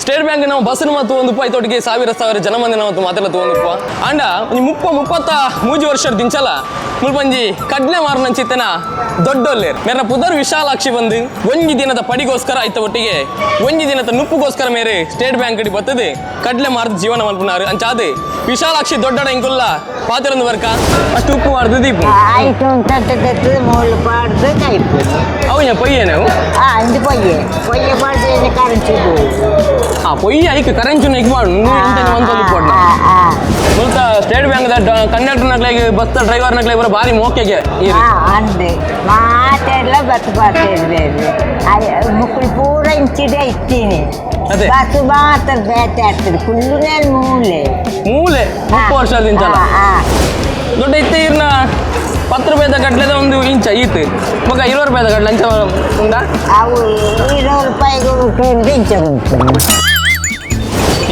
State bank ನಾವು bus ಮತ್ತು ಒಂದು ಉಪಾಯ ತೊಟ್ಟಿಗೆ ಸಾವಿರ ಸಾವಿರ ಜನ ಮಂದಿ ನಾವು ಮಾತೆಲ್ಲ ತಗೊಂಡುಪ್ಪ ಅಂಡ ಒಂಜಿ 33 ವರ್ಷದ ದಿಂಚಲ ಮುಲ್ಪಂಜಿ ಕಡ್ಲೆ ಮಾರನಂಚಿತ್ತನ ದೊಡ್ಡೊಲ್ಲೇರ್ ಮೇರ ಪುದರ್ ವಿಶಾಲಾಕ್ಷಿ ಬಂದು ಒಂಜಿ ದಿನದ ಪಡಿಗೋಸ್ಕರ ಆಯ್ತ ಒಟ್ಟಿಗೆ ಒಂಜಿ ದಿನದ ನುಪ್ಪುಗೋಸ್ಕರ ಮೇರೆ ಸ್ಟೇಟ್ ಬ್ಯಾಂಕ್ ಇಡಿ ಬರ್ತದೆ ಕಡ್ಲೆ ಮಾರ್ದ ಜೀವನ ಮಲ್ಪುನಾರು ಅಂಚಾದೆ ವಿಶಾಲಾಕ್ಷಿ ದೊಡ್ಡಡ ಇಂಕುಲ್ಲ ಪಾತಿರಂದು ಬರ್ಕ ಅಷ್ಟು ಉಪ್ಪು ಮಾರ್ದು ದೀಪ ಆಯ್ತು ತಟ್ಟೆತ್ತು ಮೂಳು ಪಾಡ್ದು ಕೈಪು ಅವು ಪೊಯ್ಯೇನೆ ಅವು ಆ ಇಂದು ಪೊಯ್ಯೆ ಪೊಯ್ಯೆ ಪಾಡ್ದು ಎಣ್ಣೆ ಕರೆಂಚಿ ಆ ಪೊಯ್ಯ ಐಕ್ ಕರೆಂಚು ಐಕ್ ಮಾಡು ಒಂದು ಕೊಡ್ನ ಮುಲ್ತ ಸ್ಟೇಟ್ ಬ್ಯಾಂಕ್ ಕಂಡಕ್ಟರ್ ನಕ್ಲೆಗ್ ಬಸ್ ಡ್ರೈವರ್ ನಕ್ಲೆಗ್ ಬರ ಬಾರಿ ಮೋಕೆಗೆ ಈರು. ಅಂದೆ ಮಾತೆಲ್ಲ ಬತ್ತು ಬರ್ತಿರ್ಬೇಕು ಮುಕ್ಕಳು ಪೂರ ಇಂಚಿಡೆ ಇತ್ತೀನಿ ಅದೇ. ಬಸ್ ಮಾತ್ರ ಬೇಟೆ ಆಗ್ತದೆ ಕುಳ್ಳುನೇ ಮೂಲೆ ಮೂಲೆ 30 ವರ್ಷದ ದೊಡ್ಡ ಇತ್ತೆ ಇರ್ನ 10 ರೂಪಾಯಿದ ಕಡ್ಲೆದ ಒಂದು ಇಂಚ ಈತ್ ಮಗ 20 ರೂಪಾಯಿದ ಕಡ್ಲೆ ಅಂಚ ಉಂಡಾ ಅವು 20 ರೂಪಾಯಿಗೆ ಉಂಟು ಇಂಚ ಉಂಟು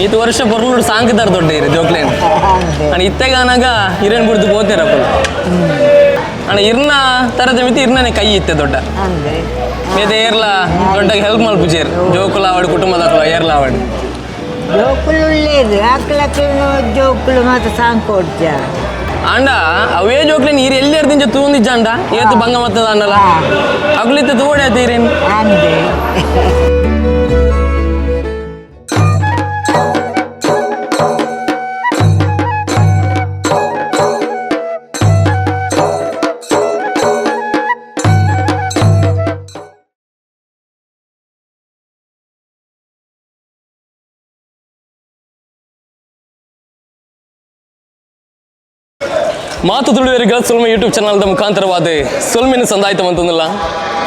ಈತ ವರ್ಷ ಬೊರ್ಲುಡು ಸಾಂಕದಾರ ದೊಡ್ಡ ಇರು ಜೋಕ್ಲೇನ್ ಅಂದೆ ಅಣ್ಣ ಇತ್ತೆಗಾನಾಗ ಹಿರೇನ್ ಬಿಡ್ದು ಪೋತೇರಪ್ಪ ಅಣ್ಣ ಇರ್ನ ತರದ ಮಿತಿ ಇರ್ನನೆ ಕೈ ಇತ್ತೆ ದೊಡ್ಡ ಅಂದೆ ಮೇದೆ ಏರ್ಲ ದೊಡ್ಡ ಹೆಲ್ಪ್ ಮಲ್ಪುಜೇರ್ ಜೋಕುಲ ಆವಡ್ ಕುಟುಂಬದಕುಲ ಏರ್ಲ ಆವಡ್ ಜೋಕುಲು ಉಳ್ಳೇದು ಆಕಳಕ್ಕೂ ಜೋಕುಲು ಮಾತ್ರ ಸಾಂಕೋಡ್ಜ ಅಂಡ ಅವೇ ಜೋಕ್ಲೆ ನೀರು ಎಲ್ಲಿ ಎರ್ದಿಂಚ ತೂಂದಿಜ್ಜ ಅಂಡ ಏತು ಬಂಗ ಮತ್ತದ ಅಂಡಲ ಅಗುಲಿತ್ತ ತೂಡೆ ತೀರೇನ್ ಅಂದೆ ಮಾತು ತುಳುವರಿಗ ಸುಲ್ಮೆ ಯೂಟ್ಯೂಬ್ ಚಾನಲ್ದ ಮುಖಾಂತರವಾದ ಸೊಲ್ಮೆನ ಸಂದಾಯ್ತ ಅಂತಂದಿಲ್ಲ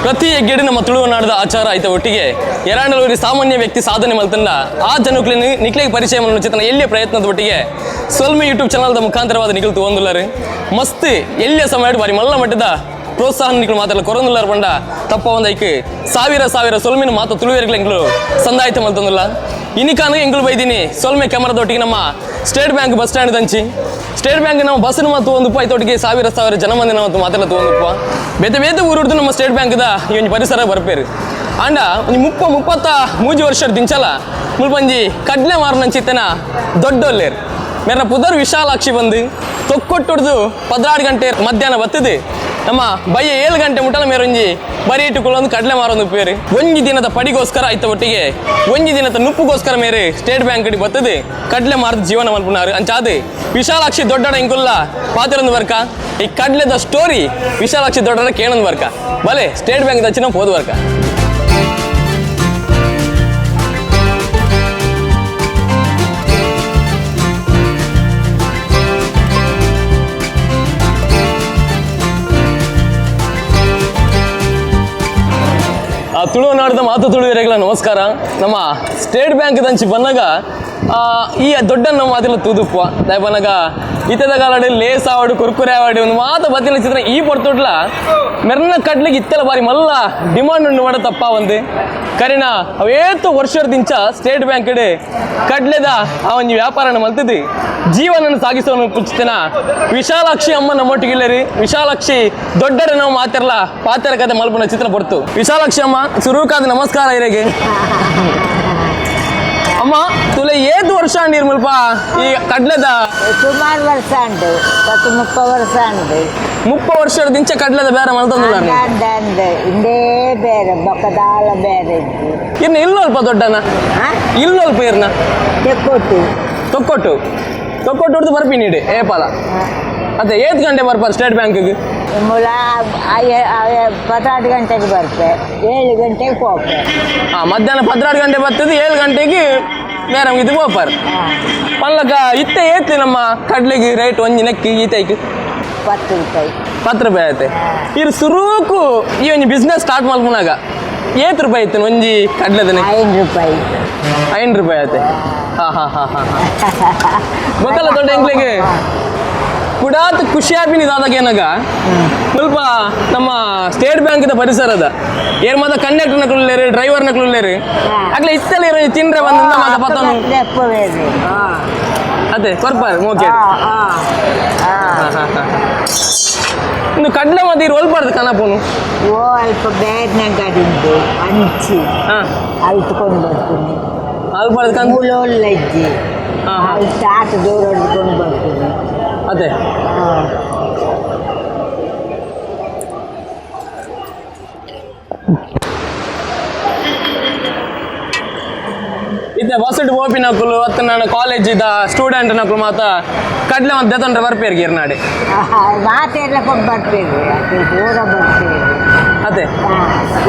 ಪ್ರತಿ ಹೆಗ್ಗಡೆ ನಮ್ಮ ತುಳುವನಾಡದ ಆಚಾರ ಆಯ್ತ ಒಟ್ಟಿಗೆ ಎರಾಂಡಲೂರಿ ಸಾಮಾನ್ಯ ವ್ಯಕ್ತಿ ಸಾಧನೆ ಮಲ್ತಂಡ ಆ ಜನಕ್ಲಿನ ನಿಕ್ಲೆಗೆ ಪರಿಚಯ ಮಾಡಲು ಚಿತ್ರನ ಎಲ್ಲಿಯ ಪ್ರಯತ್ನದ ಒಟ್ಟಿಗೆ ಸೊಲ್ಮೆ ಯೂಟ್ಯೂಬ್ ಚಾನಲ್ದ ಮುಖಾಂತರವಾದ ನಿಖಲ್ ತಗೊಂದುಲ್ಲಾರು ಮಸ್ತ್ ಎಲ್ಲಿಯ ಸಮಯ ಬಾರಿ ಮಲ್ಲ ಮಟ್ಟದ ಪ್ರೋತ್ಸಾಹ ನಿಖಲು ಮಾತಾಡಲು ಕೊರೊಂದುಲ್ಲಾರು ಬಂಡ ತಪ್ಪ ಒಂದೈಕ್ ಸಾವಿರ ಸಾವಿರ ಸೊಲ್ಮಿನ ಮಾತು ತುಳುವೇರ್ಗಳು ಎಂಗ್ಳು ಸಂದಾಯ್ತ ಮಲ್ತಂದುಲ್ಲ ಇನಿಕಾನು ಎಂಗ್ಳು ಬೈದಿನಿ ಸೊಲ್ಮೆ ಕ್ಯಾಮರಾದೊಟ್ಟಿಗೆ ನಮ್ಮ ಸ್ಟೇಟ್ ಬ್ಯಾಂಕ್ ಬಸ್ ಸ್ಟ್ಯಾಂಡ್ ದಂಚಿ ಸ್ಟೇಟ್ ಬ್ಯಾಂಕ್ ನಾವು ಬಸ್ ಮತ್ತು ಒಂದು ರೂಪಾಯಿ ತೊಟ್ಟಿಗೆ ಸಾವಿರ ಸಾವಿರ ಜನ ಮಂದಿ ನಾವು ಮಾತೆಲ್ಲ ತಗೊಂಡುಪ್ಪ ಬೇತೆ ಬೇತೆ ಊರುಡ್ದು ನಮ್ಮ ಸ್ಟೇಟ್ ಬ್ಯಾಂಕ್ದ ಈ ಒಂದು ಪರಿಸರ ಬರ್ಪೇರು ಅಂಡ ಒಂಜಿ 33 ವರ್ಷದ ದಿಂಚಲ ಮುಲ್ಪಂಜಿ ಕಡ್ಲೆ ಮಾರನಂಚಿತ್ತನ ದೊಡ್ಡೊಲ್ಲೇರ್ ಮೇರ ಪುದರ್ ವಿಶಾಲಾಕ್ಷಿ ಬಂದು ತೊಕ್ಕೊಟ್ಟುಡ್ದು 16 ಗಂಟೆ ಮಧ್ಯಾಹ್ನ ಬರ್ತದೆ ನಮ್ಮ ಬಯ್ಯ 7 ಗಂಟೆ ಮುಟ್ಟಲ ಮೇರೊಂಜಿ ಬರೀ ಇಟ್ಟುಕೊಳ್ಳೊಂದು ಕಡಲೆ ಮಾರೊಂದು ಪೇರು ಒಂಜಿ ದಿನದ ಪಡಿಗೋಸ್ಕರ ಆಯ್ತ ಒಟ್ಟಿಗೆ ಒಂಜಿ ದಿನದ ನುಪ್ಪುಗೋಸ್ಕರ ಮೇರೆ ಸ್ಟೇಟ್ ಬ್ಯಾಂಕ್ ಇಡಿ ಬರ್ತದೆ ಕಡಲೆ ಮಾರ್ದ ಜೀವನ ಮಲ್ಪುನಾರು ಅಂಚಾದೆ ವಿಶಾಲಾಕ್ಷಿ ದೊಡ್ಡಡ ಇಂಕುಲ್ಲ ಪಾತಿರೊಂದು ಬರ್ಕ ಈ ಕಡ್ಲೆದ ಸ್ಟೋರಿ ವಿಶಾಲಾಕ್ಷಿ ದೊಡ್ಡಡ ಕೇಳೊಂದು ಬರ್ಕ ಬಲೆ ಸ್ಟೇಟ್ ಬ್ಯಾಂಕ್ ದಚ್ಚಿನ ಪೋದು ಬರ್ಕ. ಆ ತುಳುನಾಡದ ಮಾತು ತುಳುವರೆಗಳ ನಮಸ್ಕಾರ. ನಮ್ಮ ಸ್ಟೇಟ್ ಬ್ಯಾಂಕ್ ದಂಚಿ ಬಂದಾಗ ಈ ದೊಡ್ಡ ನಮ್ಮ ಮಾತಿಲ್ಲ ತೂದುಪ್ಪ ದಯ ಬನ್ನಾಗ ಇತ್ತದ ಕಾಲಡಿ ಲೇಸ್ ಆವಡು ಕುರ್ಕುರೆ ಆವಡು ಒಂದು ಮಾತು ಬತ್ತಿನ ಚಿತ್ರ ಈ ಪೊರ್ತುಡ್ಲ ಮೆರ್ನ ಕಡ್ಲಿಗೆ ಇತ್ತೆಲ್ಲ ಬಾರಿ ಮಲ್ಲ ಡಿಮಾಂಡ್ ಉಂಡು ಮಾಡ ತಪ್ಪ ಒಂದು ಕರಿನ ಅವೇತು ವರ್ಷದಿಂಚ ಸ್ಟೇಟ್ ಬ್ಯಾಂಕ್ ಇಡೆ ಕಡ್ಲೆದ ಆ ಒಂದು ವ್ಯಾಪಾರನ ಮಲ್ತದ್ದು ಜೀವನ ಸಾಗಿಸೋನು ಪುಚ್ಚಿತನ ವಿಶಾಲಾಕ್ಷಿ ಅಮ್ಮ ನಮ್ಮೊಟ್ಟಿಗಿಲ್ಲರಿ ವಿಶಾಲಾಕ್ಷಿ ದೊಡ್ಡರ ನಾವು ಮಾತಿರಲ್ಲ ಪಾತ್ರ ಕತೆ ಮಲ್ಪನ ಚಿತ್ರ ಬರ್ತು. ವಿಶಾಲಾಕ್ಷಿ ಅಮ್ಮ ಸುರುಕಾದ ನಮಸ್ಕಾರ ಇರೆಗೆ. ಅಮ್ಮ ತುಲೆ ಏದು ವರ್ಷ ನೀರ್ ಮುಲ್ಪ ಈ ಕಡ್ಲೆದ? ಸುಮಾರು ವರ್ಷ ಉಂಟು, 30 ವರ್ಷ ಉಂಟು. 30 ವರ್ಷದ ಕಡ್ಲೆದ ಬೇರೆ ಮಲ್ತಂದಿಲ್ಲ? ಅಂದ ಅಂದ ಇಂದೇ ಬೇರೆ ಬೊಕ್ಕದಾಲ ಬೇರೆ ಇದ್ದು. ಇರ್ನ ಇಲ್ಲಲ್ಪ ದೊಡ್ಡನ? ಇಲ್ಲಲ್ಪ ಇರ್ನ? ತೆಕ್ಕೊಟ್ಟು. ತೊಕ್ಕೊಟ್ಟು ತೊಕ್ಕೊಟ್ಟು ಹೊಡ್ದು ಬರ್ಪಿ ನೀಡಿ ಏಪಾಲ ಅದೇ ಏತ್ ಗಂಟೆ ಬರ್ಪಾರ ಸ್ಟೇಟ್ ಬ್ಯಾಂಕ್ಗೆ? ಮೂಲ 16 ಗಂಟೆಗೆ ಬರ್ಪೆ, 7 ಗಂಟೆಗೆ ಹೋಗ್ಪೆ. ಹಾ, ಮಧ್ಯಾಹ್ನ 16 ಗಂಟೆ ಬರ್ತದೆ, 7 ಗಂಟೆಗೆ ಮೇಡಮ್ ಇದು ಪೋಪಾರ್ ಪಲ್ಲಕ. ಇತ್ತೆ ಏತ್ ನಮ್ಮ ಕಡ್ಲೆಗೆ ರೇಟ್ ಒಂಜಿ ನೆಕ್ಕಿ ಈತೈಕ್? 10 ರೂಪಾಯಿ. 10 ರೂಪಾಯಿ ಆಯ್ತೆ. ಇರು ಸುರುಕು ಈ ಒಂಜಿ ಬಿಸ್ನೆಸ್ ಸ್ಟಾರ್ಟ್ ಮಲ್ಪುನಾಗ ಏತ್ ರೂಪಾಯಿ ಇತ್ತು ಒಂಜಿ ಕಡ್ಲೆದ? 5 ರೂಪಾಯಿ. 5 ರೂಪಾಯಿ ಆಯ್ತೆ. ಹಾ ಹಾ ಹಾ ಹಾ ಗೊತ್ತಲ್ಲ ದೊಡ್ಡ ಎಂಕ್ಲೆಗೆ ಕುಡಾತ್ ಖುಷಿ ಆಪಿನಿ ದಾದಾಗ ಏನಾಗ ಸ್ವಲ್ಪ ನಮ್ಮ ಸ್ಟೇಟ್ ಬ್ಯಾಂಕ್ದ ಪರಿಸರದ ಏರ್ ಮಾತ ಕಂಡಕ್ಟರ್ ನಕುಲ್ಲೇರು ಡ್ರೈವರ್ ನಕುಲ್ಲೇರು ಅಗ್ಲೆ ಇತ್ತಲ್ಲ ಇರೋ ತಿಂದ್ರೆ ಬಂದ ಮಾತ ಪತ್ತನು. ಅದೇ ಕೊರ್ಪಾರ್ ಮೋಕೆ. ಇನ್ನು ಕಡ್ಲೆ ಮತ್ತೆ ಇರು ಒಲ್ಪಾರ್ದು ಕನಪುನು. ಓ ಅಲ್ಪ ಬೇರ್ನ ಗಡಿಂದು ಹಂಚಿ ಹಾ ಅಲ್ತ್ಕೊಂಡು ಬರ್ತೀನಿ. ಅಲ್ಪ ಕಂತ್ ಮೂಲೋಲ್ಲ ಇಜ್ಜಿ. ಹಾ, ಹಾ. ಅಲ್ಲಿ ತಾತ ದೂರ ಹೊಡ್ಕೊಂಡು ಬರ್ತೀನಿ. ಅದೇ. ಹಾಂ. ಇತ್ತೆ ಬಸ್ ಪೋಪಿ ನಕುಲು ಅತ್ತ ನಾನು ಕಾಲೇಜ್ ಇದ್ದ ಸ್ಟೂಡೆಂಟ್ ನಕುಲು ಮಾತ ಕಡ್ಲೆ ಒಂದು ದೆತೊಂಡ್ರೆ ಬರ್ಪೇರ್ಗೆ ಇರ್ನಾಡೆ. ಮಾತೆಲ್ಲ ಕೊಂಡು ಬರ್ತೀವಿ, ಅದು ದೂರ ಬರ್ತೀವಿ. ಅದೇ.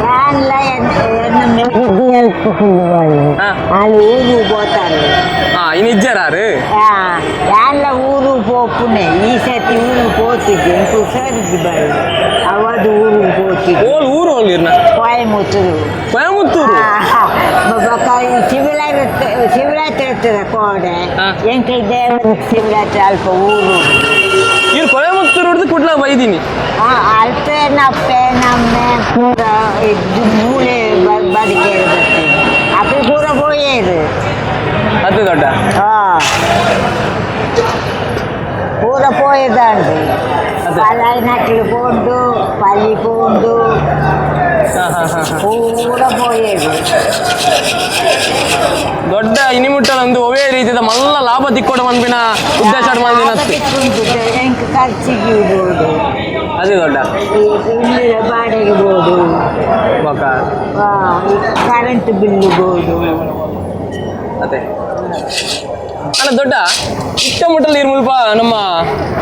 ಯಾನ್ಲ ಎನ್ನ ಹಾ. ಅಲ್ಲಿ ಊರು పోతారు. ಹಾ, ಇನ್ನು ಇಜ್ಜರಾರು. ಯಾನ್ಲ ಊರು ಪೋಪುನೆ. ಈ ಸತಿ ಊರು పోತಿದ್ದೆ, ಇಂಕು ಹುಷಾರಿದ್ದು ಬಾಯಿ ಅವಾದ ಊರಿಗೆ పోತಿದ್ದೆ. ಓಲ್ ಊರು ಓಲ್ ಇರ್ನ? ಕೋಯಮುತ್ತೂರು. ಕೊಯಮತ್ತೂರು. ಬೊಕ್ಕ ಶಿವರಾತ್ರಿ, ಶಿವರಾತ್ರಿ ಇರ್ತದೆ ಕೋಡೆ. ಹಾ. ಎಂಕಲ್ ದೇವರ ಶಿವರಾತ್ರಿ ಅಲ್ಪ ಊರು. ಇವ್ರು ಕೊಯಮತ್ತೂರು ಹಿಡ್ದು ಕುಡ್ಲ ಬೈದೀನಿ. ಅಲ್ಪ ನಪ್ಪೆ ನಮ್ಮೆ ಪೂರ ಇದ್ದು ಮೂಲೆ ಬದುಕೇರು ಬರ್ತೀವಿ, ಅಪ್ಪೆ ಪೂರ ಪೋಯೇರು. ಅದೇ ದೊಡ್ಡ. ಹಾ, ಪೂರ ಪೋಯದಾಂಡು. ಅದೇ. ಪಲಾಯಿನಕ್ಲು ಪೋಂಡು, ಪಲ್ಲಿ ಪೋಂಡು. ಹಾ ಹಾ ಹಾ ಹಾ. ಪೂರ ಪೋಯೇರು. ದೊಡ್ಡ ಇನಿಮುಟ್ಟಲ ಒಂದು ಒವೇ ರೀತಿದ ಮಲ್ಲ ಲಾಭ ತಿಕ್ಕೋಡ ಮನ್ಪಿನ ಉದ್ದೇಶ ಮಾಡಿನ. ಎಂಕ್ ಖರ್ಚಿಗೆ ಇರ್ಬೋದು. ಅದೇ ದೊಡ್ಡ. ಈ ಇಲ್ಲಿನ ಬಾಡಿಗೆ ಬೋದು. ಬೊಕ? ಕರೆಂಟ್ ಬಿಲ್ಲು ಬೋದು. ಅದೇ ಅಲ್ಲ ದೊಡ್ಡ, ಇಟ್ಟ ಮುಟ್ಟಲ್ ಇರ್ ಮುಲ್ಪ ನಮ್ಮ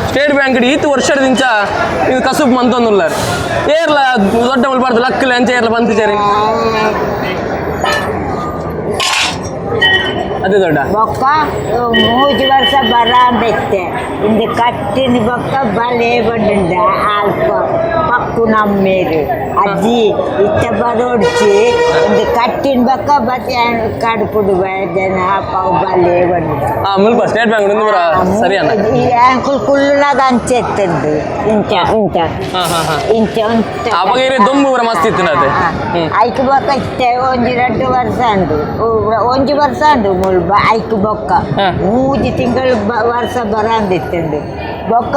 ಸ್ಟೇಟ್ ಬ್ಯಾಂಕ್ ಈತ್ ವರ್ಷದಿಂಚ ಇದು ಕಸುಬು ಮಂತೊಂದುಲ್ಲಾರ್ ಏರ್ಲ ದೊಡ್ಡ ಮುಲ್ಪಾರ್ದು ಲಕ್ಕಲೆ ಅಂಚ ಏರ್ಲ ಬಂತಿಚಾರಿ. ಅದೇ ದೊಡ್ಡ. ಬೊಕ್ಕ ಮೂಜಿ ವರ್ಷ ಬರಾಂದಿತ್ತೆ. ಇಂದು ಕಟ್ಟಿನ ಬೊಕ್ಕ ಬಲೆ ಬಂಡ ಅಲ್ಪ ಪಕ್ಕು ನಮ್ಮೇರು ಅಜ್ಜಿ ಇತ್ತ ಬರೋಡ್ಚಿ. ಇಂದು ಕಟ್ಟಿನ ಬೊಕ್ಕ ಬತ್ತೆ ಕಡುಪುಡು ಜನ ಬಲೆ ಬಂಡ. ಆ ಮುಲ್ಪ ಸ್ಟೇಟ್ ಬ್ಯಾಂಕ್ ಒಂದು ಪೂರ ಸರಿ ಅಣ್ಣ. ಈ ಅಂಕುಲ್ ಕುಲ್ಲುನಾಗ ಅಂಚೆತ್ತಂದು ಇಂಚ ಇಂಚ. ಹಾ ಹಾ ಹಾ. ಇಂಚ ಉಂಟ. ಅವಾಗ ಇರೆ ದೊಂಬು ಪೂರ ಮಸ್ತ್ ಇತ್ತು ಅದೇ. ಹ್ಮ್. ಐಕ್ ಬೊಕ್ಕ ಇತ್ತೆ ಒಂಜಿ ರಡ್ಡು ವರ್ಷ ಉಂಡು, ಒಂಜಿ ವರ್ಷ ಉಂಡು ಮುಲ್ಪ. ಐಕ್ ಬೊಕ್ಕ ಹಾ. ಮೂಜಿ ತಿಂಗಳು ವರ್ಷ ಬರಂದಿತ್ತುಂಡು. ಬೊಕ್ಕ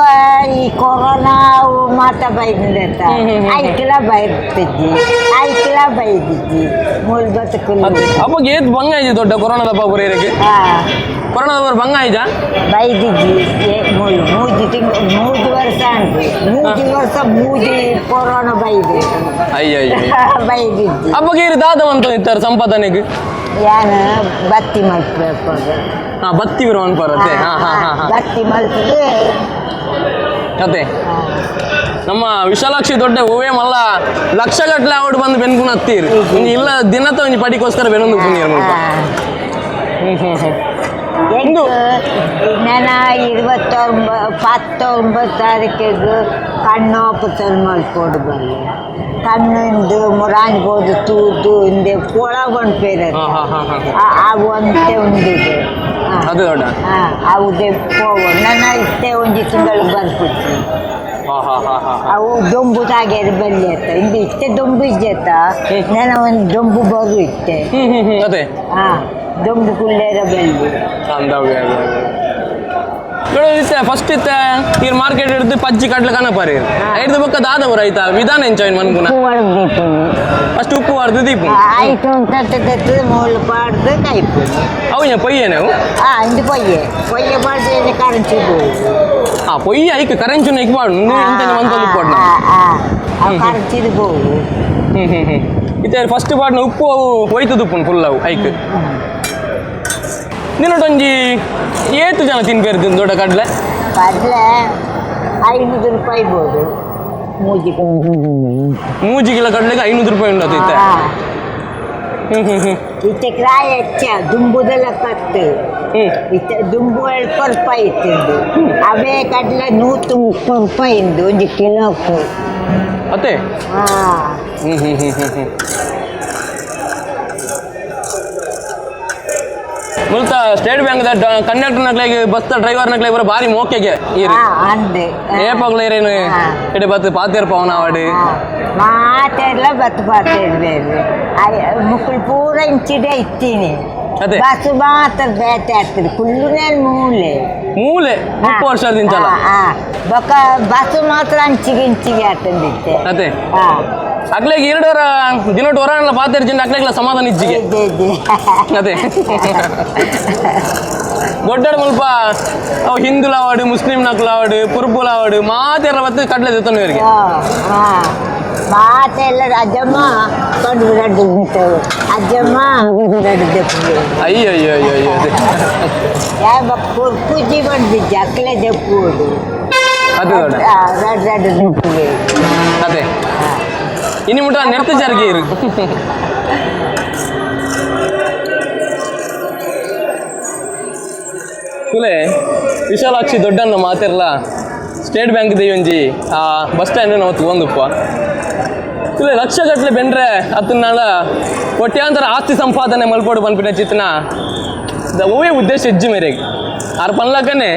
ಈ ಕೊರೋನಾ ಅವು ಮಾತ ಬೈದಿಂದತ್ತ. ಹ್ಮ್ ಹ್ಮ್ ಹ್ಮ್. ಐಕ್ಲ ಬೈತಿದ್ದಿ, ಐಕ್ಲ ಬೈದಿದ್ದಿ ಮೂಲ್ ಬತ್ತುಕುಲ್ಲು. ಅದೇ, ಅವಾಗ ಏತ್ ಬಂಗ ಆಯ್ತು ದೊಡ್ಡ ಕೊರೋನಾದ ಪಾಪುರ ಇರಕ್ಕೆ? ಹಾ. ಕೊರೋನಾದ ಪೂರ ಬಂಗ ಆಯ್ತಾ? ಬೈದಿದ್ದಿ. ಮೂಲು ಮೂಜಿ ತಿಂಗಳು, ಮೂಜಿ ವರ್ಷ ಉಂಟು, ಮೂಜಿ ವರ್ಷ ಮೂಜಿ ಕೊರೋನಾ ಬೈದು. ಅಯ್ಯ ಅಯ್ಯ. ಬೈದಿದ್ದಿ. ಅವಾಗ ಇರು ದಾದ ಅಂತ ಇತ್ತಾರೆ ಸಂಪಾದನೆಗೆ? ಯಾನ ಬತ್ತಿ ಮಲ್ಪಬೇಕು. ಹಾ, ಬತ್ತಿ ಬರೋ ಅನ್ಪರತ್ತೆ. ಹಾ ಹಾ ಹಾ ಹಾ. ಬತ್ತಿ ಮಲ್ಪದು. ಅದೇ, ನಮ್ಮ ವಿಶಾಲಾಕ್ಷಿ ದೊಡ್ಡ ಹೂವೇ ಮಲ್ಲ ಲಕ್ಷಗಟ್ಟಲೆ ಅವಡು ಬಂದು ಬೆನ್ಕುನ ಹತ್ತೀರಿ. ಒಂಜಿ ಇಲ್ಲ ದಿನತ ಒಂಜಿ ಪಡಿಕೋಸ್ಕರ ಬೆನೊಂದು ಪುನೀರ್ ಮುಲ್ಪ. ಹ್ಮ್ ಹ್ಮ್ ಹ್ಮ್. ಎಂಟು ನಾನು 29 19 ತಾರೀಕಿಗೆ ಕಣ್ಣು ಆಪರೇಷನ್ ಮಾಡ್ಕೊಡು ಬಲ್ಲೆ. ಕಣ್ಣು ಮುರಾಂಜ್ ಬೋದು ತೂದು ಹಿಂದೆ ಪೊಳ ಪೇರ. ಹಾ ಹಾ ಹಾ ಹಾ. ಆ ಒಂತೆ ಉಂಡಿದೆ. ಅದು ದೊಡ್ಡ. ಹಾಂ, ಅವುದೇ ಪೋವ ನನ್ನ ಇತ್ತೆ ಒಂಜಿ ತಿಂಗಳು ಬರ್ಪಿತ್ತು. ಹಾ ಹಾ ಹಾ ಹಾ ಹಾ. ಅವು ದೊಂಬು ತಾಗ್ಯಾರ ಬಲ್ಲಿ ಅತ್ತ. ಇಂದು ಇತ್ತೆ ದೊಂಬು ಇಜ್ಜತ್ತ, ನನ್ನ ಒಂದು ದೊಂಬು ಬರು ಇತ್ತೆ. ಹ್ಮ್ ಹ್ಮ್ ಹ್ಮ್ ಅದೇ. ಹಾ, ದೊಂಬು ಕುಳ್ಳೇರ ಬಲ್ಲಿ. ಅಂದಾವೆ. ಇತ್ತೆ ಫಸ್ಟ್ ಇತ್ತೆ ಈ ಮಾರ್ಕೆಟ್ ಹಿಡಿದು ಪಜ್ಜಿ ಕಡ್ಲೆ ಕನಪರಿ ಐದು ಬೊಕ್ಕ ದಾದವರು ಆಯ್ತಾ ವಿಧಾನ ಎಂಚಾಯಿನ್ ಮನ್ಪುನ? ಉಪ್ಪು. ಫಸ್ಟ್ ಉಪ್ಪು ವಾರ್ದು ದೀಪು. ಆಯ್ತು ಅಂತ ಮೂಲು ಪಾಡ್ದು ಕೈಪು. ಅವು ಪೊಯ್ಯೇನೆ ಅವು? ಹಾ, ಇಂದು ಪೊಯ್ಯೆ, ಪೊಯ್ಯೆ ಪಾಡ್ದು ಕರೆಂಚಿ. ಆ ಪೊಯ್ಯ ಐಕ್ ಕರೆಂಚುನ ಐಕ್ ಪಾಡು ಇಂತ ಮಂತೊಂದು ಪಾಡ್ನ. ಕರೆಂಚಿದು ಬೋವು. ಹ್ಮ್ ಹ್ಮ್ ಹ್ಮ್. ಇತ್ತೆ ಫಸ್ಟ್ ಪಾಡ್ನ ಉಪ್ಪು ಅವು ಹೋಯ್ತು ತುಪ್ಪುನು ಫುಲ್ ಅವು ಐಕ್. ನಿನ್ನೊಟ್ಟೊಂಜಿ ಏತು ಜನ ತಿನ್ಪೇರು ದೊಡ್ಡ ಕಡ್ಲೆ? ಕಡಲೆ 500 ರೂಪಾಯಿ ಬೋದು ಮೂಜಿ. ಮೂಜಿ ಕಿಲೋ ಕಡ್ಲೆಗೆ 500 ರೂಪಾಯಿ ಉಂಟು ಇತ್ತೆ. ಹ್ಮ್ ಹ್ಮ್ ಹ್ಮ್. ಇತ್ತೆ ಕ್ರಾಯ ಹೆಚ್ಚ, ದುಂಬುದೆಲ್ಲ ಕತ್ತು. ಇತ್ತೆ ದುಂಬು 70 ರೂಪಾಯಿ ಇತ್ತಿಂದು. ಅವೇ ಕಡಲೆ 130 ರೂಪಾಯಿ ಇಂದು ಒಂದು ಕಿಲೋಕ್ಕೆ. ಅತ್ತೆ. ಹಾ. ಹ್ಮ್ ಹ್ಮ್ ಹ್ಮ್ ಹ್ಮ್ ಹ್ಮ್. ಮುಲ್ತ state bank conductor ನಕ್ಲೆಗ್ bus driver ನಕ್ಲೆಗ್ ಬರ ಬಾರಿ ಮೋಕೆಗೆ ಈರು. ಹಾ, ಅಂದೆ. ಏಪಾಗ್ಲ ಏರೇನು ಹಾ. ಇಡೆ ಬತ್ ಪಾತೇರ್ ಪವನ ಆವಡು. ಮಾತೆಲ್ಲ ಬತ್ತು ಪಾತೇರ್ಬೇರು ಮುಕ್ಕಳು ಪೂರ ಇಂಚಿಡೆ ಇತ್ತೀನಿ. ಅದೇ. ಬಸ್ ಮಾತ್ರ ಬೇಟೆ ಆಗ್ತದೆ ಕುಳ್ಳುನೇ ಮೂಲೆ. ಮೂಲೆ 30 ವರ್ಷ ದಿಂಚಲ. ಬೊಕ್ಕ ಬಸ್ ಮಾತ್ರ ಅಂಚಿಗೆ ಇಂಚಿಗೆ ಆಗ್ತದಿತ್ತೆ. ಅದೇ. ಹಾ. ಅಕ್ಲೆಗ್ ಎರಡರ ದಿನೋಟ್ ಹೊರ ಪಾತೆರ್ಜಿಂಡ ಅಕ್ಲೆಗ್ಲ ಸಮಾಧಾನ ಇಜ್ಜಿಗೆ. ಇದ್ದೆ ಇದ್ದೆ. ಅದೇ ದೊಡ್ಡ ಮುಲ್ಪ ಅವು ಹಿಂದೂಲಾವಡು, ಮುಸ್ಲಿಂ ನಕ್ಲಾವಡು, ಪುರ್ಬುಲಾವಡು, ಮಾತೆಲ್ಲ ಬತ್ತು ಕಡ್ಲೆ ದೆತ್ತೊಂದು. ಮಾತೆಲ್ಲ ಅಜ್ಜಮ್ಮ ಕೊಂಡು ರಡ್ಡು ಬಿಟ್ಟವು, ಅಜ್ಜಮ್ಮ ರಡ್ಡು ದೆಪ್ಪು. ಅಯ್ಯೋ ಅಯ್ಯೋ ಅಯ್ಯೋ ಅಯ್ಯೋ, ಅದೇ. ಯಾವ ಪೂಜಿ ಬಂದಿದ್ದೆ ಅಕ್ಲೆ ದೆಪ್ಪುವುದು. ಅದೇ ದೊಡ್ಡ. ರಡ್ಡು ರಡ್ಡು ದೆಪ್ಪುವೆ. ಅದೇ, ಇನ್ನು ಮುಟ್ಟ ನೆಡ್ತು ಜಾರಿಗೆ ಇರು. ಕುಲೆ ವಿಶಾಲಾಕ್ಷಿ ದೊಡ್ಡನ್ನ ಮಾತಿರ್ಲ ಸ್ಟೇಟ್ ಬ್ಯಾಂಕ್ ಒಂಜಿ ಆ ಬಸ್ ಸ್ಟ್ಯಾಂಡ್ ನಾವು ತಗೊಂಡುಪ್ಪ. ಕುಲೆ ಲಕ್ಷ ಗಟ್ಟಲೆ ಬೆಂಡ್ರೆ ಅತ್ತನಾಳ ಕೋಟ್ಯಾಂತರ ಆಸ್ತಿ ಸಂಪಾದನೆ ಮಲ್ಪೋಡು ಪನ್ಪಿನ ಚಿತ್ನ ಒವ್ವೇ ಉದ್ದೇಶ ಹೆಜ್ಜೆ ಮೇರೆಗೆ ಆರ್ ಪನ್ಲಕ್ಕನೆ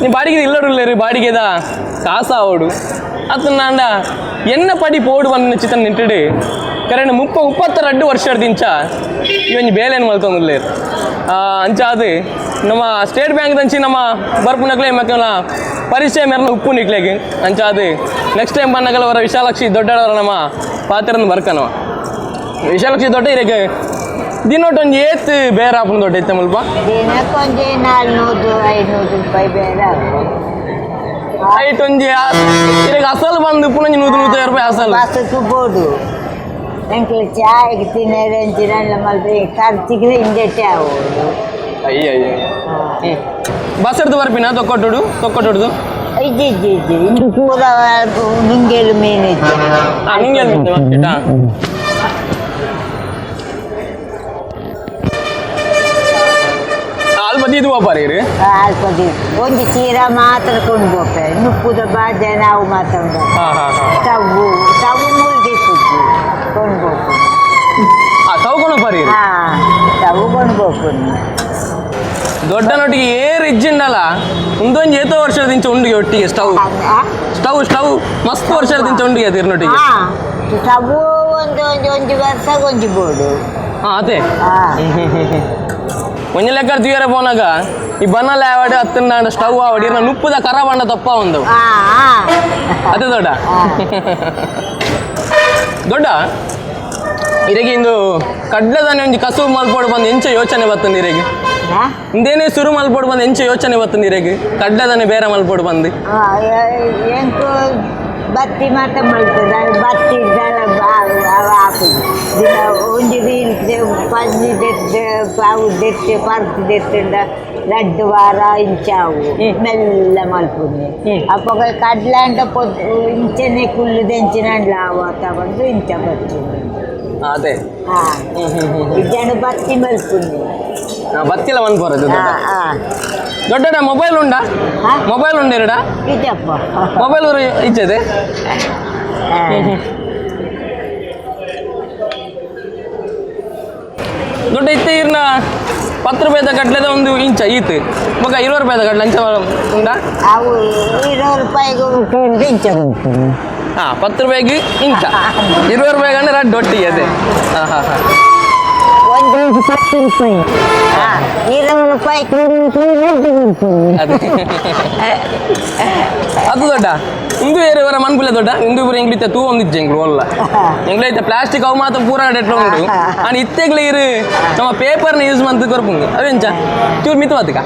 ನೀ ಬಾಡಿಗೆ ಇಲ್ಲರು ಬಾಡಿಗೆದ ಕಾಸ ಆವಡು ಅತ್ತನಾಂಡ ಎನ್ನ ಪಡಿ ಪೋಡು ಬಂದ ಚಿತ್ರ ನಿಂಟಿಡು ಕರೆಂಟ್ 32 ವರ್ಷದಿಂಚ ಈ ಒಂಜಿ ಬೇಲೆನ್ ಮಲ್ತೊಂದುಲ್ಲೆರ್. ಅಂಚ ಅದು ನಮ್ಮ ಸ್ಟೇಟ್ ಬ್ಯಾಂಕ್ ದಂಚಿ ನಮ್ಮ ಬರ್ಪುನಕ್ಲೆ ಮಕ್ಕಳ ಪರಿಚಯ ಮೇರೆನ ಉಪ್ಪು ನಿಕ್ಲೆಗ್. ಅಂಚ ಅದು ನೆಕ್ಸ್ಟ್ ಟೈಮ್ ಬನ್ನಗಲ ಅವರ ವಿಶಾಲಾಕ್ಷಿ ದೊಡ್ಡವರ ನಮ್ಮ ಪಾತ್ರನ ಬರ್ಕನವ. ವಿಶಾಲಾಕ್ಷಿ ದೊಡ್ಡ ಇರಕ್ಕೆ ದಿನೋಟ್ ಒಂಜಿ ಏತ್ ಬೇರೆ ಆಪುನ ದೊಡ್ಡ ಇತ್ತೆ ಮುಲ್ಪ? ದಿನಕ್ಕೊಂಜಿ 400 500 ರೂಪಾಯಿ ಬೇರೆ ಆಗ್ಬೋದು. ಐಟ್ ಒಂಜಿ ಇರಕ್ಕೆ ಅಸಲು ಬಂದು ಉಪ್ಪುನೊಂಜಿ 100 150 ರೂಪಾಯಿ ಅಸಲು. ಬಸ್ಸು ಬೋಡು ಎಂಕ್ಲೆ ಚಾಯ್ ತಿನ್ನರೆ ಅಂಚಿನ ಮಲ್ಪೆ ಖರ್ಚಿಗೆ ಹಿಂದೆಟ್ಟೆ ಆಗೋದು. ಅಯ್ಯ ಅಯ್ಯ. ಬಸ್ ಎಡ್ದು ಬರ್ಪಿನ ತೊಕ್ಕೊಟ್ಟುಡು ತೊಕ್ಕೊಟ್ಟುಡ್ದು? ಇಜ್ಜಿ ಇಜ್ಜಿ ಇಜ್ಜಿ, ಇನ್ನು ಪೂರ ನುಂಗೇಲು ಮೀನು ಇತ್ತು. ಹಾಂ, ನಿಂಗೆ ಮಾರ್ಕೆಟ್. ಹಾಂ, ಅಲ್ಪ ದೀದು ವಾಪಾರಿ ಇರು. ಅಲ್ಪ ಒಂಜಿ ಚೀರ ಮಾತ್ರ ಕೊಂಡು ಹೋಗ್ತಾರೆ, ನುಪ್ಪುದ ಬಾಜೆ ನಾವು ಮಾತ್ರ. ಹಾಂ ಹಾಂ ಹಾಂ. ಸ್ಟವ್ವು ಸ್ಟವ್ ಮೂಲ್ಗೆ ಇಪ್ಪುಜಿ, ಕೊಂಡು ಹೋಗ್ಬೋದು. ಹಾಂ, ತಗೊಂಡು ಬಾರಿ ಇರು. ಹಾ, ಸ್ಟವ್ ಕೊಂಡು ಹೋಗ್ಬೋದು. ದೊಡ್ಡ ನೊಟ್ಟಿಗೆ ಏರ್ ಇಜ್ಜಿಂಡಲ್ಲ, ಒಂದೊಂದು ಏತೋ ವರ್ಷದ ಇಂಚ ಉಂಡಿಗೆ ಒಟ್ಟಿಗೆ stove. Stove stove ಮಸ್ತ್ ವರ್ಷದ ಇಂಚ ಉಂಡಿಗೆ ಅದಿರ್ನೊಟ್ಟಿಗೆ. ಹಾ, ಸ್ಟವ್ ಒಂದು ಒಂಜಿ ಒಂಜಿ ವರ್ಷ ಒಂಜಿ ಬೋಡು. ಹಾಂ, ಅದೇ. ಹಾ. ಒಂಜಿ ಲೆಕ್ಕ ತೀರ ಪೋನಾಗ ಈ ಬನ್ನಲ ಆವಡ್ ಹತ್ತಿನ ಸ್ಟವ್ ಆವಡ್ ಇರ್ನ ನುಪ್ಪುದ ಕರ ಬಣ್ಣ ತಪ್ಪ ಒಂದು. ಹಾ ಹಾ. ಅದೇ ದೊಡ್ಡ. ದೊಡ್ಡ ಇರಗೆ ಇಂದು ಕಡ್ಲೆದಾನೆ ಒಂಜಿ ಕಸುಬು ಮಲ್ಪೋಡು ಬಂದು ಎಂಚ ಯೋಚನೆ ಬತ್ತಂದು ಇರೆಗೆ? ಹಾ? ಇಂದೇನೆ ಸುರು ಮಲ್ಪೋಡು ಬಂದು ಎಂಚ ಯೋಚನೆ ಬತ್ತಂದು ಇರೆಗೆ, ಕಡ್ಲೆದಾನೆ ಬೇರೆ ಮಲ್ಪೋಡು ಬಂದು? ಎಂಕು ಬತ್ತಿ ಮಾತ್ರ ಮಲ್ತದ, ಬತ್ತಿ ದಳ ಹಾಕುದು. ದಿನ ಒಂಜಿ ರೀಲ್ ಪನ್ನಿ ದೆತ್ತೆ, ಅವು ದೆತ್ತೆ ಪರ್ತ್ ದೆತ್ತಂಡ ರಡ್ಡು ವಾರ ಇಂಚಾವು. ಮೆಲ್ಲ ಮಲ್ಪುನಿ. ಅಪ್ಪಗ ಕಡ್ಲೆ ಅಂಡ ಪೊದ್ ಇಂಚನೆ ಕುಲ್ಲುದೆಂಚಿನ ಆವತ್ತ ಬಂದು ಇಂಚ ಬರ್ತೀನಿ. ಅದೇ. ಹಾ, ಇಜ್ಜಾಂಡ ಬತ್ತಿ ಮಲ್ಪುನಿ. ಬತ್ತಿಲ್ಲ ಮನ್ಪೋರದು. ಹಾ ಹಾ. ದೊಡ್ಡ ಮೊಬೈಲ್ ಉಂಡಾ? ಹಾ? ಮೊಬೈಲ್ ಉಂಡ ಎರಡ? ಇದಪ್ಪ. ಮೊಬೈಲ್ ಇಚ್ಚದೆ. ಹಾ. ದೊಡ್ಡ ಇತ್ತೆ ಇರ್ನ 10 ರೂಪಾಯಿದ ಕಡ್ಲೆದ ಒಂದು ಇಂಚ ಈತ್ ಬೊಕ 20 ರೂಪಾಯಿದ ಕಡ್ಲೆ ಅಂಚ ಉಂಡಾ? ಅವು 20 ರೂಪಾಯಿಗೆ ಉಂಟು, ಇಂಚ ಉಂಟು. ಹಾ, 10 ರೂಪಾಯಿಗೆ ಇಂಚ, 20 ರೂಪಾಯಿಗೆ ಅಂದ್ರೆ ರಡ್ಡು ಒಟ್ಟಿಗೆ. ಅದೇ, ಹಾ ಹಾ ಹಾ. ಒಂದು 10 ರೂಪಾಯಿ, ಹಾ, 20 ರೂಪಾಯಿ ಉಂಟು. ಅದೇ, ಅದು ದೊಡ್ಡ ಇಂದು ಬೇರೆ ಇವರ ಮನ್ಪುಲೆ ದೊಡ್ಡ ಇಂದು ಇವರು ಎಂಗ್ಲಿತ್ತೆ ತೂ ಒಂದಿಜ್ಜೆ ಎಂಗ್ಲು ಒಲ್ಲ ಎಂಗ್ಲೈತೆ ಪ್ಲಾಸ್ಟಿಕ್ ಅವು ಮಾತ್ರ ಪೂರ ಡೆಟ್ಲ ಉಂಡು. ಆನ್ ಇತ್ತೆಗ್ಲ ಇರು ನಮ್ಮ ಪೇಪರ್ನ ಯೂಸ್ ಮಂತ್ ಕೊರ್ಪುಂಡು. ಅವೆಂಚ ಚೂರು ಮಿತ್ತು ಬಾತಿಕ.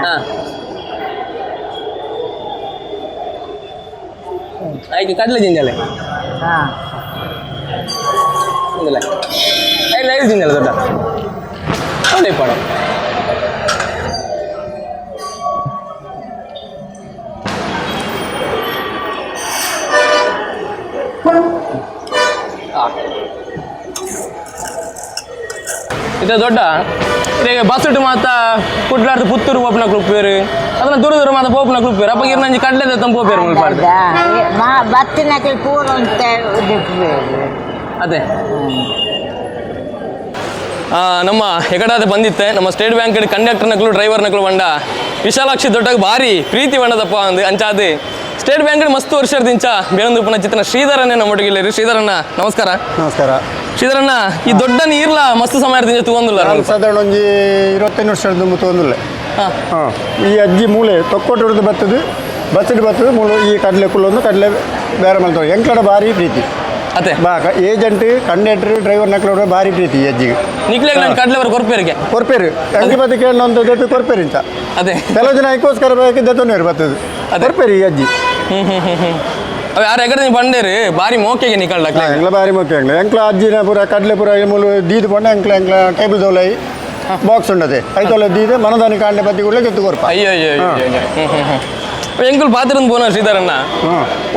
ಹಾ, ಆಯ್ತು, ಕಡಲೆ ಜಿಂಜಾಲೆ. ಹಾ. ఉందిలే, లైవ్ జింజాಲೆ ದೊಡ್ಡ ಅದೇ ಪಾಡ. ಇದು ದೊಡ್ಡ ಈಗ ಬಸ್ ಇಟ್ಟು ಮಾತ ಕುಡ್ಲಾರ್ದು ಪುತ್ತೂರು ಪೋಪುನ ಕ್ಲುಪ್ಪೇರು, ಅದನ್ನ ದೂರ ದೂರ ಮಾತ ಪೋಪುನ ಕ್ಲುಪ್ಪೇರು. ಅಪ್ಪ ಇರ್ನಂಜಿ ಕಡ್ಲೆ ತಂದು ಪೋಪೇರು ಮುಲ್ಪಾಡ್ದು. ಮಾ ಬತ್ತಿನಕ್ಕೆ ಪೂರ ಉಂಟು. ಅದೇ, ನಮ್ಮ ಹೆಗಡಾದ ಬಂದಿತ್ತೆ ನಮ್ಮ ಸ್ಟೇಟ್ ಬ್ಯಾಂಕ್ ಕಂಡಕ್ಟರ್ನಕ್ಲು ಡ್ರೈವರ್ನಕ್ಲು ಬಂಡ ವಿಶಾಲಾಕ್ಷಿ ದೊಡ್ಡಗೆ ಭಾರಿ ಪ್ರೀತಿ ಬಣ್ಣದಪ್ಪ ಅಂದು. ಅಂಚಾದ ಸ್ಟೇಟ್ ಬ್ಯಾಂಕ್ ಮಸ್ತ್ ವರ್ಷದ ಇಂಚ ಬೇರೊಂದು ಚಿತ್ರ ಶ್ರೀಧರನ್ನೇ ನಮ್ಮ ಶ್ರೀಧರಣ್ಣ, ನಮಸ್ಕಾರ. ನಮಸ್ಕಾರ. ಶ್ರೀಧರಣ್ಣ, ಈ ದೊಡ್ಡ ನೀರ್ಲ ಮಸ್ತ್ ಸಮಯ ತಗೊಂಡಿಲ್ಲ? ನಾನು ಸಾಧಾರಣ ಒಂಜಿ 25 ವರ್ಷದ ದುಂಬು ತಗೊಂಡಿಲ್ಲ. ಹಾಂ. ಹಾಂ, ಈ ಅಜ್ಜಿ ಮೂಲೆ ತೊಕ್ಕೊಟ್ಟು ಹಿಡಿದು ಬರ್ತದೆ, ಬಸ್ಸಿಟ್ಟು ಬರ್ತದೆ. ಮೂಲೆ ಈ ಕಡಲೆ ಕುಲ್ಲೊಂದು ಕಡಲೆ ಬೇರೆ ಮಲ್ತೋ ಎಂಕ್ಲಡ ಭಾರಿ ಪ್ರೀತಿ. ಅತ್ತೆ. ಬಾ ಏಜೆಂಟ್, ಕಂಡಕ್ಟರ್, ಡ್ರೈವರ್ ನಕ್ಲೋಡ ಭಾರಿ ಪ್ರೀತಿ ಈ ಅಜ್ಜಿಗೆ. ನಿಕ್ಲೆಗ್ ನಾನು ಕಡ್ಲೆ ಬರ ಕೊರ್ಪೇರಿಗೆ. ಕೊರ್ಪೇರು, ಎಂಕಿ ಬತ್ತಿ ಕೇಳೊಂದು ದೊಡ್ಡ ಕೊರ್ಪೇರು ಇಂತ. ಅದೇ. ಕೆಲವು ಜನ ಐಕೋಸ್ಕರ ಬೇಕಿದ್ದ ತೊಂದರೆ ಬರ್ತದೆ. ಅದೇ. ಕೊರ್ಪೇರು ಈ ಅಜ್ಜಿ. ಹ್ಮ್ ಹ್ಮ್ ಹ್ಮ್ ಹ್ಮ್ ಅವ್ ಯಾರು ಎಗಡೆ ನೀವು ಬಂಡೇರು ಬಾರಿ ಮೋಕೆಗೆ ನಿಕಳ್ಳ. ಎಂಕ್ಲ ಬಾರಿ ಮುಖ್ಯ. ಎಂಕ್ಲ ಎಂಕ್ಲ ಅಜ್ಜಿನ ಪೂರ ಕಡಲೆ ಪೂರ ಮೂಲು ದೀದು ಪಂಡ ಎಂಕ್ಲ ಎಂಕ್ಲ ಟೇಬಲ್ ದೋಲೈ ಬಾಕ್ಸ್ ಉಂಡದೆ ಐತೊಲ್ಲ ದೀದೆ ಮನದಾನಿ ಕಾಂಡೆ ಬತ್ತಿ ಕೂಡ ಜೊತೆ ಕೊರ್ಪ. ಅಯ್ಯೋ ಅಯ್ಯೋ ಅಯ್ಯೋ ಅಯ್ಯೋ. ಹ್ಮ್ ಹ್ಮ್ ಹ್ಮ್ ಎಂಕುಲ್ ಪಾತ್ರಂದು ಪೋನ ಶ್ರೀಧರಣ್ಣ.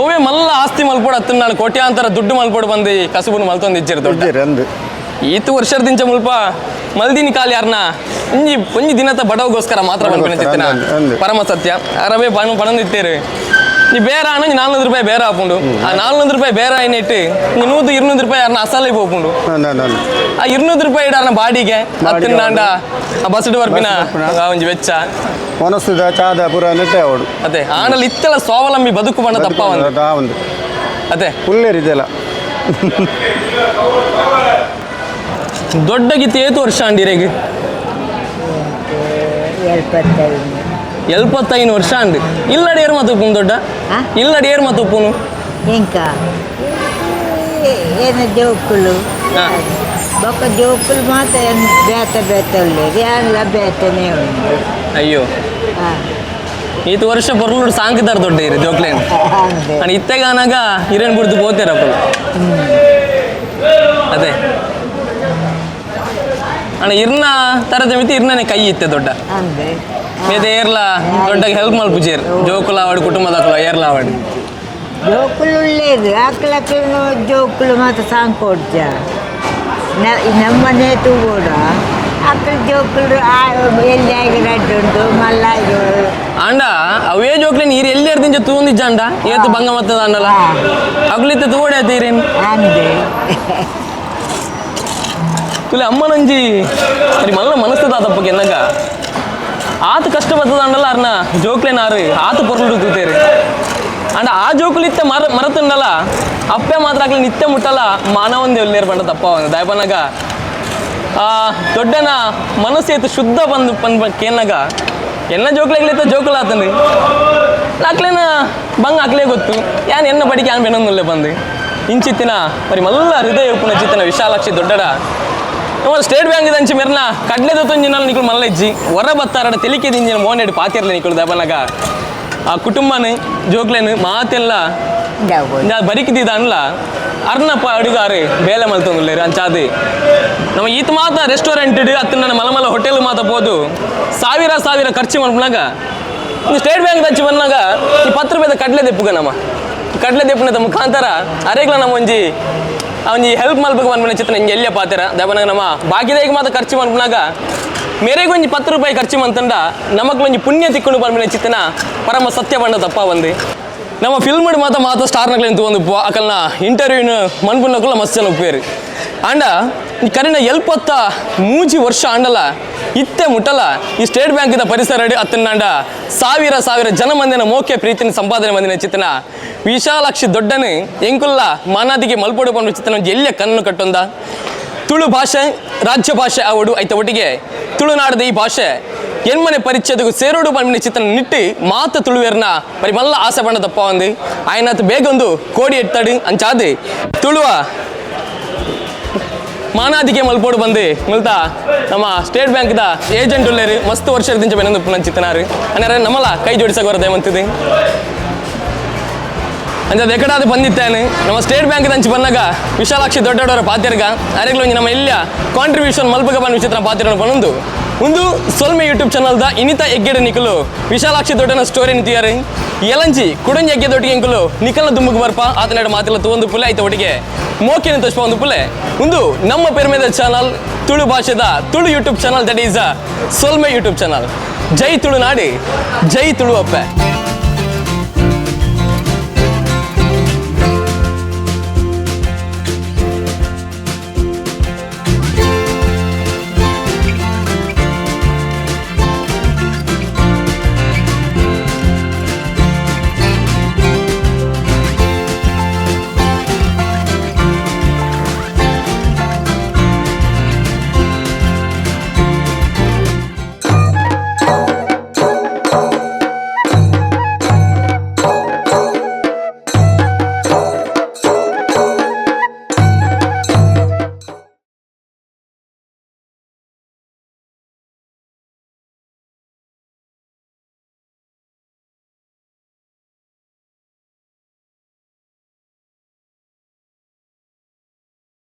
ಒವೇ ಮಲ್ಲ ಆಸ್ತಿ ಮಲ್ಪೋಡು ಅತ್ತ ನಾನು ಕೋಟ್ಯಾಂತರ ದುಡ್ಡು ಮಲ್ಪೋಡು ಬಂದು ಈ ಕಸುಬುನು ಮಲ್ತೊಂದು ಇಜ್ಜಿರ್ ದೊಡ್ಡ. ಇದ್ದೀರಿ ಅಂದು. ಈತು ವರ್ಷದಿಂಚ ಮುಲ್ಪ ಮಲ್ದಿನಿ ಕಾಲ್ ಯಾರನ್ನ ಒಂಜಿ ಒಂಜಿ ದಿನದ ಬಡವಗೋಸ್ಕರ ಮಾತ್ರ ಮಲ್ಪಿನ ಚಿತ್ತನ. ಅಂದು, ಅಂದು. ಪರಮ ಸತ್ಯ ಅರವೇ ಪಣ ಪಣಂದಿತ್ತೇರು ನೀ ಬೇರೆ ಅಣ್ಣ 400 ರೂಪಾಯಿ ಬೇರೆ ಆಪುಂಡು. ಆ 400 ರೂಪಾಯಿ ಬೇರೆ అయినట్టు ನೀ 100 200 ರೂಪಾಯಿ ಯಾರನ್ನ ಅಸಲೇ ಪೋಪುಂಡು. ಅಂದು ಅಂದು ಅಂದು. ಆ 200 ರೂಪಾಯಿ ಇಡಾರನ ಬಾಡಿಗೆ ಅತ್ತಿನಾಂಡ ಆ ಬಸ್ ಬರ್ಪಿನ. ಬಸ್ ಬರ್ಪಿನ. ಆ ಒಂಜಿ ವೆಚ್ಚ. ಒನಸುದ ಚಾದ ಪೂರ ನೆಟ್ಟೆ ಅವಡು. ಅದೇ ಆಂಡಲ ಇತ್ತೆಲ್ಲ ಸ್ವಾವಲಂಬಿ ಬದುಕು ಬಣ್ಣ ತಪ್ಪ ಒಂದು. ಒಂದು. ಅದೇ. ಉಳ್ಳೇರು ಇದೆಲ್ಲ. ದೊಡ್ಡ ಗಿತ್ತ ಏತು ವರ್ಷ ಅಂಡಿರೇಗ್? 75. 75 ವರ್ಷ ಅಂಡ್ ಇಲ್ಲಡೆ ಏರ್ ಮಾತು ಉಪ್ಪುನು ದೊಡ್ಡ? ಆ? ಇಲ್ಲಡೆ ಏರ್ ಮಾತು ಉಪ್ಪುನು? ಎಂಕ ಏನು ಜೋಕುಲು. ಬೊಕ್ಕ ಜೋಕುಲು ಮಾತ್ರ ಬೇತ ಬೇತ ಉಳ್ಳೇರು, ಎಲ್ಲ ಬೇತನೇ ಉಂಟು. ಅಯ್ಯೋ. ಈತ ವರ್ಷ ಬೊರ್ಲುಡು ಸಾಂಕಿದಾರ ದೊಡ್ಡ ಇರು ಜೋಕ್ಲೇನ್. ಅಂದೆ. ಅಂಡ್ ಇತ್ತೆಗಾನಾಗ ಹಿರೇನ್ ಬಿಡ್ದು ಪೋತೇರಪ್ಪಲು. ಅದೇ ಅಣ್ಣ ಇರ್ನ ತರದ ಮಿತಿ ಇರ್ನನೆ ಕೈ ಇತ್ತೆ ದೊಡ್ಡ. ಅಂದೆ. ಮೇದೆ ಏರ್ಲ ದೊಡ್ಡ ಹೆಲ್ಪ್ ಮಲ್ಪುಜೇರ್ ಜೋಕುಲ ಆವಡ್ ಕುಟುಂಬದಾಕುಲ ಏರ್ಲ ಆವಡ್. ಜೋಕುಲು ಉಳ್ಳೇದು ಆಕಳಕ್ಕೂ ಜೋಕುಲು ಮಾತ್ರ ಸಾಂಕೋಡ್ಜ ನಮ್ಮನೆ ತೂಗೋಡ ಆಕಳ ಜೋಕುಲು ಎಲ್ಲಿ ಆಗಿ ರಡ್ಡು ಉಂಟು ಮಲ್ಲ. ಅಂಡ ಅವೇ ಜೋಕ್ಲೆ ನೀರು ಎಲ್ಲಿ ಎರ್ದಿಂಚ ತೂಂದಿಜ್ಜ ಅಂಡ ಏತು ಬಂಗ ಮತ್ತದ ಅಂಡಲ ಅಗುಲಿತ್ತ ತೂಡೆ ಆಯ್ತು ಅಂದೆ. ತುಲೆ ಅಮ್ಮನಂಜಿ ಅರಿ ಮಲ್ಲ ಮನಸ್ಸು ದಾದಪ್ಪಗೆ ಎನ್ನಗ ಆತ ಕಷ್ಟ ಬರ್ತದ ಅಂಡಲ ಅರ್ನ ಜೋಕ್ಲೆ ನಾರು ಆತ ಪೊರ್ಲು ತೂತೇರು ಅಂಡ ಆ ಜೋಕುಲಿತ್ತ ಮರ ಮರತುಂಡಲ ಅಪ್ಪೆ ಮಾತ್ರ ಆಗ್ಲಿ ನಿತ್ಯ ಮುಟ್ಟಲ್ಲ ಮಾನವಂದೇ ಉಲ್ಲೇರು ಬಂಡ ತಪ್ಪ ಒಂದು ದಯಪನಗ ಆ ದೊಡ್ಡನ ಮನಸ್ಸು ಏತು ಶುದ್ಧ ಬಂದು ಪನ್ ಕೇನಾಗ ಎನ್ನ ಜೋಕ್ಲೆಗ್ಲಿತ್ತ ಜೋಕುಲ ಆತಂದು ಆಕ್ಲೇನ ಬಂಗ ಆಕ್ಲೇ ಗೊತ್ತು ಯಾನ್ ಎನ್ನ ಬಡಿಗೆ ಯಾನ್ ಬೆನೊಂದುಲ್ಲೆ ಬಂದು ಇಂಚಿತ್ತಿನ ಬರಿ ಮಲ್ಲ ಹೃದಯ ಉಪ್ಪುನ ಚಿತ್ತಿನ ವಿಶಾಲಾಕ್ಷಿ ದೊಡ್ಡಡ. ನಮ್ಮ ಸ್ಟೇಟ್ ಬ್ಯಾಂಕ್ ದಂಚಿ ಮೆರ್ನ ಕಡ್ಲೆ ದೊತ್ತೊಂಜಿ ನಾಲ್ ನಿಕುಲು ಮಲ್ಲ ಇಜ್ಜಿ ಹೊರ ಬತ್ತಾರಡ ತೆಲಿಕೆ ದಿಂಜಿನ ಮೋನೆಡ್ ಪಾತಿರ್ಲೆ ನಿಕುಲು ದಬನಗ ಆ ಕುಟುಂಬನ ಜೋಕ್ಲೇನು ಮಾತೆಲ್ಲ ಬರಿಕಿದ್ದ ಅನ್ಲ ಅರ್ನಪ್ಪ ಅಡುಗಾರು ಬೇಲೆ ಮಲ್ತೊಂದುಲ್ಲೇರು. ಅಂಚಾದು ನಮ್ಮ ಈತ ಮಾತ ರೆಸ್ಟೋರೆಂಟ್ ಅತ್ತ ನನ್ನ ಮಲ ಮಲ ಹೋಟೆಲ್ ಮಾತ ಪೋದು ಸಾವಿರ ಸಾವಿರ ಖರ್ಚು ಮಲ್ಪನಾಗ ಒಂದು ಸ್ಟೇಟ್ ಬ್ಯಾಂಕ್ ದಂಚಿ ಬಂದಾಗ ಈ 10 ರೂಪಾಯಿದ ಕಡಲೆ ದೆಪ್ಪುಗ ನಮ್ಮ ಕಡಲೆ ದೆಪ್ಪುನದ ಮುಖಾಂತರ ಅರೆಗ್ಲ ನಮ್ಮ ಒಂಜಿ ಒಂಜಿ ಹೆಲ್ಪ್ ಮಲ್ಪಕ ಮನ್ಪುನ ಚಿತ್ರ ಹಿಂಗೆ ಎಲ್ಲಿಯ ಪಾತೆರ. ದಯಪನಾಗ ನಮ್ಮ ಬಾಕಿದಾಗಿ ಮಾತ ಖರ್ಚು ಮನ್ಪುನಾಗ ಮೇರೆಗೆ ಒಂಜಿ 10 ರೂಪಾಯಿ ಖರ್ಚು ಮಂತಂಡ ನಮಕ್ ಒಂಜಿ ಪುಣ್ಯ ತಿಕ್ಕೊಂಡು ಪನ್ಪಿನ ಚಿತ್ತನ ಪರಮ ಸತ್ಯ ಬಣ್ಣ ತಪ್ಪ ಬಂದು. ನಮ್ಮ ಫಿಲ್ಮ್ ಮಾತ ಮಾತ ಸ್ಟಾರ್ ನಕ್ಲೇನು ಒಂದು ಅಕಲ್ನ ಇಂಟರ್ವ್ಯೂನ ಮನ್ಪುನಕುಲ ಮಸ್ತ್ ಜನ ಉಪ್ಪೇರು. ಆಂಡ ಕರಿನ 73 ವರ್ಷ ಆಂಡಲ ಇತ್ತೆ ಮುಟ್ಟಲ ಈ ಸ್ಟೇಟ್ ಬ್ಯಾಂಕಿನ ಪರಿಸರ ಅತ್ತನಾಂಡ ಸಾವಿರ ಸಾವಿರ ಜನ ಮಂದಿನ ಮೋಕೆ ಪ್ರೀತಿನ ಸಂಪಾದನೆ ಮಂದಿನ ಚಿತ್ತನ ವಿಶಾಲಾಕ್ಷಿ ದೊಡ್ಡನು ಎಂಕುಲ್ಲ ಮಾನಾದಿಗೆ ಮಲ್ಪೊಡು ಪಂಡು ಚಿತ್ತನ ಎಲ್ಲಿಯ ಕಣ್ಣು ಕಟ್ಟೊಂದ. ತುಳು ಭಾಷೆ ರಾಜ್ಯ ಭಾಷೆ ಅವಡು ಐತ ಒಟ್ಟಿಗೆ ತುಳುನಾಡದ ಈ ಭಾಷೆ ಎನ್ಮನೆ ಪರಿಚಯದಗೂ ಸೇರೋಡು ಪನ್ಪಿನ ಚಿತ್ತನ ನಿಟ್ಟಿ ಮಾತ ತುಳುವೇರ್ನ ಬರಿ ಮಲ್ಲ ಆಸೆ ಪಂಡ ತಪ್ಪ ಒಂದು ಆಯ್ನಾತ್ ಬೇಗೊಂದು ಕೋಡಿ ಎತ್ತಡು. ಅಂಚಾದು ತುಳುವ ಮಾನಾದಿಗೆ ಮಲ್ಪೋಡು ಬಂದು ಮುಲ್ತ ನಮ್ಮ ಸ್ಟೇಟ್ ಬ್ಯಾಂಕ್ದ ಏಜೆಂಟ್ ಉಳ್ಳೇರು ಮಸ್ತ್ ವರ್ಷದಿಂದ ಬೆನಂದು ಚಿತ್ತನಾರು ಅಂದ್ರೆ ನಮ್ಮಲ್ಲ ಕೈ ಜೋಡಿಸಕ್ಕೆ ಬರದೆ ಮಂತಿದ್ದು ಅಂಜಾದ ಎಕಡಾದ ಬಂದಿತ್ತೇನೆ ನಮ್ಮ ಸ್ಟೇಟ್ ಬ್ಯಾಂಕ್ ದಂಚಿ ಬಂದಾಗ ವಿಶಾಲಾಕ್ಷಿ ದೊಡ್ಡವರ ಪಾತಿರ್ಗ ಅರೆಗ್ಲು ಒಂಜಿ ನಮ್ಮ ಇಲ್ಲ ಕಾಂಟ್ರಿಬ್ಯೂಷನ್ ಮಲ್ಪಗ ಬಂದ ವಿಚಿತ್ರ ಪಾತಿರ ಬಂದು ಒಂದು ಸೊಲ್ಮೆ ಯೂಟ್ಯೂಬ್ ಚಾನಲ್ದ ಇನಿತ ಎಗ್ಗೆಡ ನಿಕಲು ವಿಶಾಲಾಕ್ಷಿ ದೊಡ್ಡನ ಸ್ಟೋರಿ ನಿತಿಯಾರು ಎಲಂಜಿ ಕುಡಂಜಿ ಎಗ್ಗೆ ದೊಡ್ಡಿಗೆ ಎಂಕುಲು ನಿಕಲ್ನ ದುಂಬುಗ್ ಬರ್ಪ ಆತನಾಡ ಮಾತಿಲ್ಲ ತುವಂದು ಪುಲೆ ಐತ ಒಟ್ಟಿಗೆ ಮೋಕಿನ ತೋಚ್ಪ ಒಂದು ಪುಲೆ ಒಂದು ನಮ್ಮ ಪೆರ್ಮೆದ ಚಾನಲ್ ತುಳು ಭಾಷೆದ Tulu YouTube channel, that is Solme YouTube channel. Jai Tulunadu, Jai Tulu ಅಪ್ಪೆ.